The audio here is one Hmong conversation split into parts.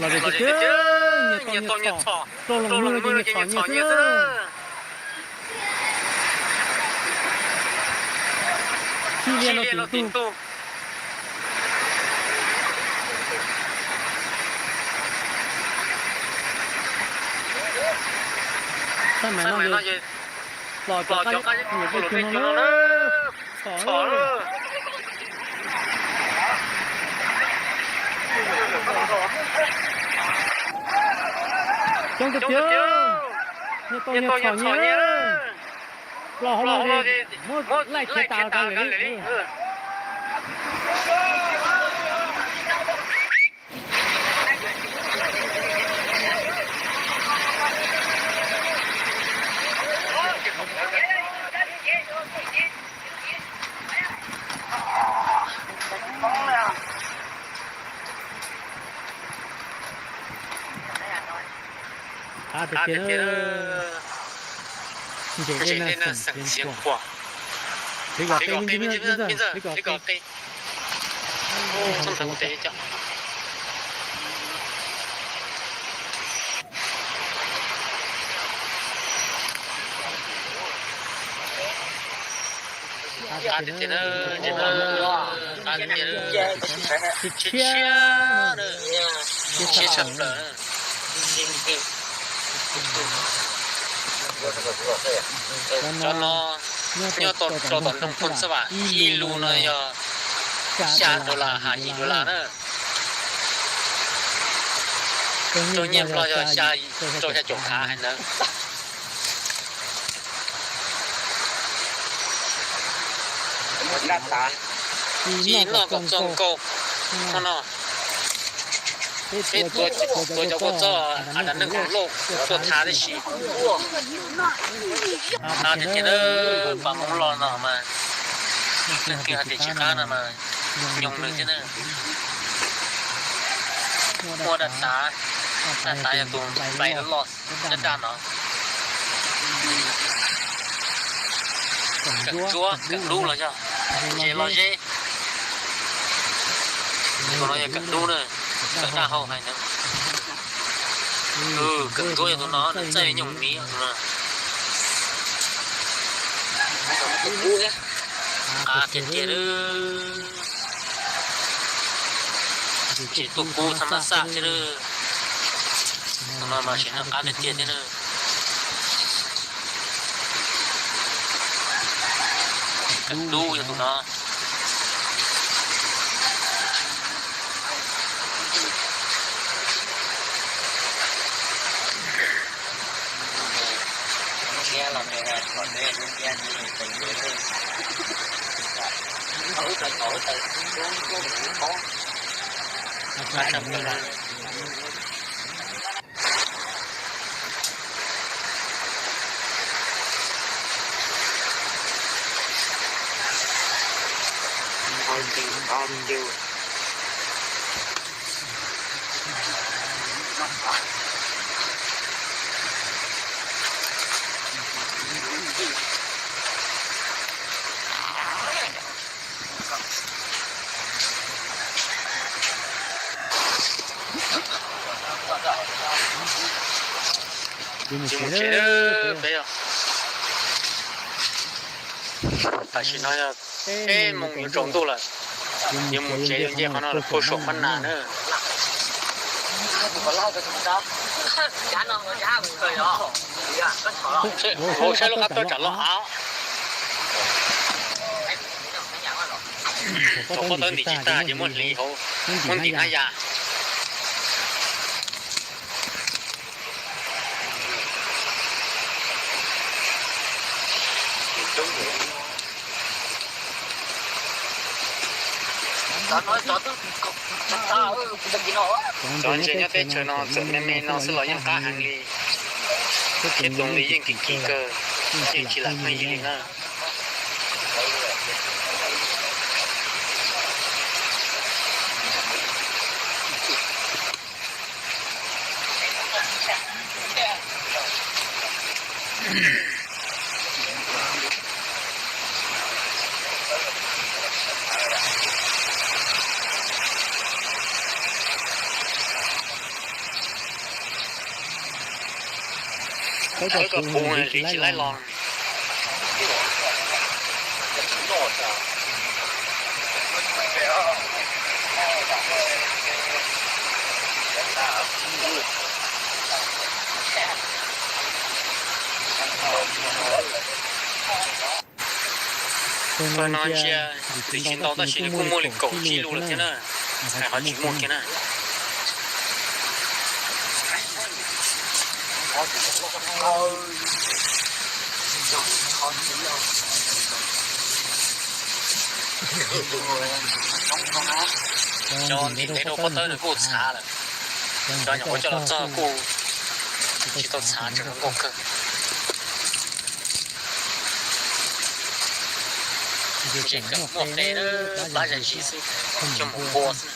Los tiag tiag, nyias tau nyias txhom, rau los mus no ces nyias txhom nyias xwb. Sib liaj no tim ntug. Xab maim no ces los cov qab, cov qab, cov qab no na. Txhom lawm. Coob tiag tiag, nyias tau nyias txhom nyias. Los hauv no ces muab laij khiav tas rau lawm li. Qab tiag tiag. Ntses dej na xeem Xiav Khuam. Li kom qe me ntsis, me ntsis, me ntsis, li kom qe. Txhob nthav kuv tes cov. Qab tiag tiag na, qab tiag tiag. Tshiab tshiab na, tshiab tshaj plaws na. Cov no nyob rau tom nroog Phooj Xab Vam ib lus no yog xya dollar hais yim dollar na. Rau nyiaj Nplog yog xya, rau xya caum khav hais ntawd. Tsis noj kom txog nkaus no no. Peb tuav cov kua txob a dam neeg khoom lauj tuaj thav tib si. Qab tiag tiag na, pas Hmoob los no mas leej twg hais tias tsis qab no mas nyoog nws thiab na. Muaj daj tav, daj tav yog tus nplais loj daj daj no. Kawm ntsuab, kawm dub los yog ntses los zeb. Tus no yog kawm dub na, kawm daj hau hais ntawd. Kawm ntsuab yog tus no, nws txawj nyoog miv tus no. Qab tiag tiag. Ntses tuaj kub txhab mab xaj thiab. Tus no mas tseem noj qab tiag tiag thiab na. Kawm dub yog tus no. Tsis mus tsev, peb tam sim no yog peb moos yuav tsaus ntuj lawm. Yuav mus tsev, yuav nce qhov no los puag saum qhov nas na. Hauv saib lub qab tuaj tsam los av. Thaum pob tawb ntim tsis tag ces muab hliv hauv, muab ntim hnab ya. Cov ntses nyob teb chaws no txawm me me no xwb los yeej qab heev li, thiab tus li yeej kim kim kawg, yeej tsis lam pheej yig li na. Peb ko puv li tsis laib los. Pawg no ntsia ntxiv tsis ntau tab sis nws kuj muaj li kaum tsib lub lawm thiab na, hais qhov tsis muaj kiag na. Cov ntim ntev rau pob tawb nws kuj txhav lawm, cov nyuam qhuav coj los txog kuj tsis tau txhav, tseem zoo nkauj kawg. Tseem muaj qe na, plab zais zis xwb, coj mus npua xwb.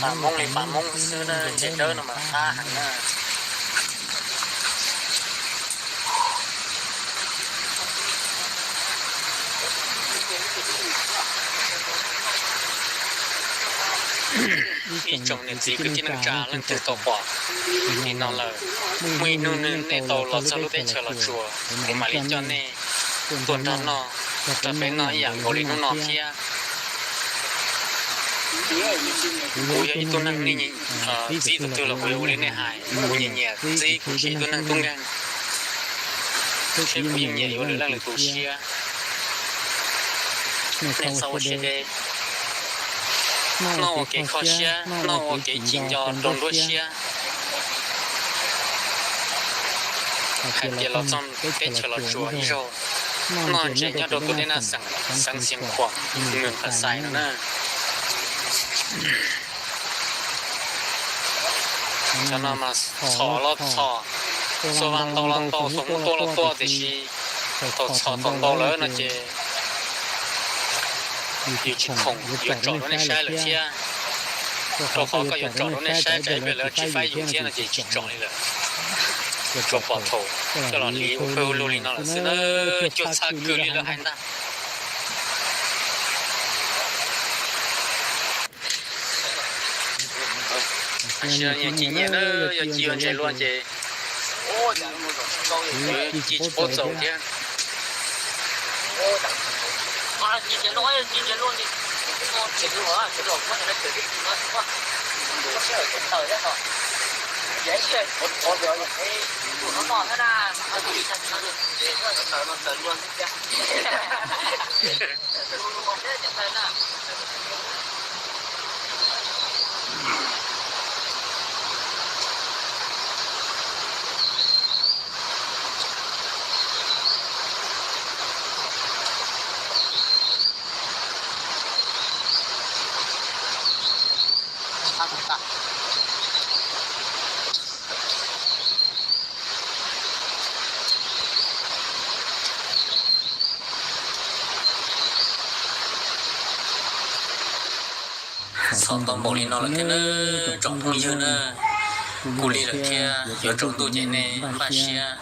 Pas Hmoob li pas Hmoob xwb na, ntsej dawb no mas qab heev na. Ib tsoom niam txiv kwv tij neej tsa leej twg tau pom li no lawm, muaj ib hnub nej tau los txog lub teb chaws Los Tsuas, kuv mam li coj nej tuaj nrog noj, nrog peb noj ib yam nkaus li hnub no thiab. Kuv yog ib tug neeg nej txib tus twg los kuv yuav ua li nej hais, kuv nyiam nyiam txib kuv tsis ib tug neeg tub nkeeg, thiab kuv yeej nyiam yuav lwm leej lwm tus siab. Nej txhob ua siab deb, noj ua kev kho siab, noj ua kev ci nco rau nruab siab. Hais tias los txog teb chaws Los Tsuas ib zaug, noj ntses nyob rau tus dej Naj Xeem, xeev Xiav Khuam, Mws Phas Xais no na. Cov no mas txhom los txhom, xuas vaj ntau los ntau, xuas hmoov tuaj los tuaj, tiam sis thaum txhom tau ntau lawm no ces yus tsis khoom yuav tsom rau nej saib lawm thiab. Rau qhov koj yuav tsom rau nej saib tsam ib pliag lawv tsis faib yus thiab no ces tsis tsom li lawm. Tsuas pom thaum coj los hliv ua pawg ua lug li no lawm xwb na, cuag txhaj kws li lawv hais ntag. Tab sis yog ci nyiam na, yog ci ua ntses luaj ces ci tsis paub txaus thiab. Txhom tau npaum li no lawm thiab nawb tsoom phooj ywg na. Kuv lig lawm thiab yuav tsaus ntuj ces nej npaj siab,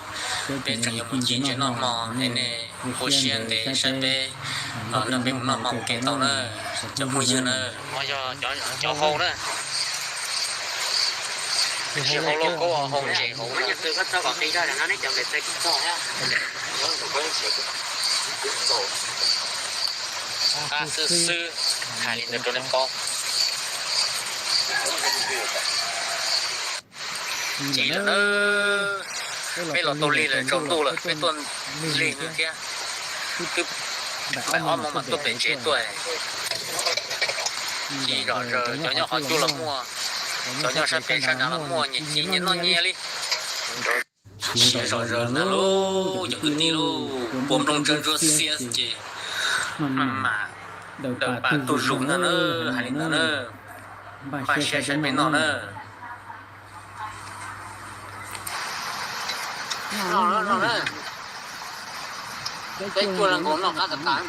peb tseem yuav mus ci ntses noj hmo es nej ua siab ntev saib peb, nrog peb mus noj hmo ua ke tau na, cov phooj ywg na. Cov hau na, tsis hau lauj kaub, hau ntses hauv. Qab xwb xwb, hais li ntawd rau nej paub. Ci lawm na, peb los tau lig lawm, tsaus ntuj lawm peb tuaj lig nws thiab. Twb npaim ob moos mas tuaj pem tsev tuaj. Ci zom zaws, cov nyob qhov cub los muaj, cov nyob sab pem sab nrad los muaj, nyias ci nyias noj nyias li. Siav zom zaws ntag lauj cov kwv tij lauj, puas nplooj tsawb ntsuab xiab xwb ces maj mam daws pam tuaj zus ntag na, hais li ntawd na. Npaj siab saib peb noj na. Peb cuaj leej nkaus noj qab tas tas.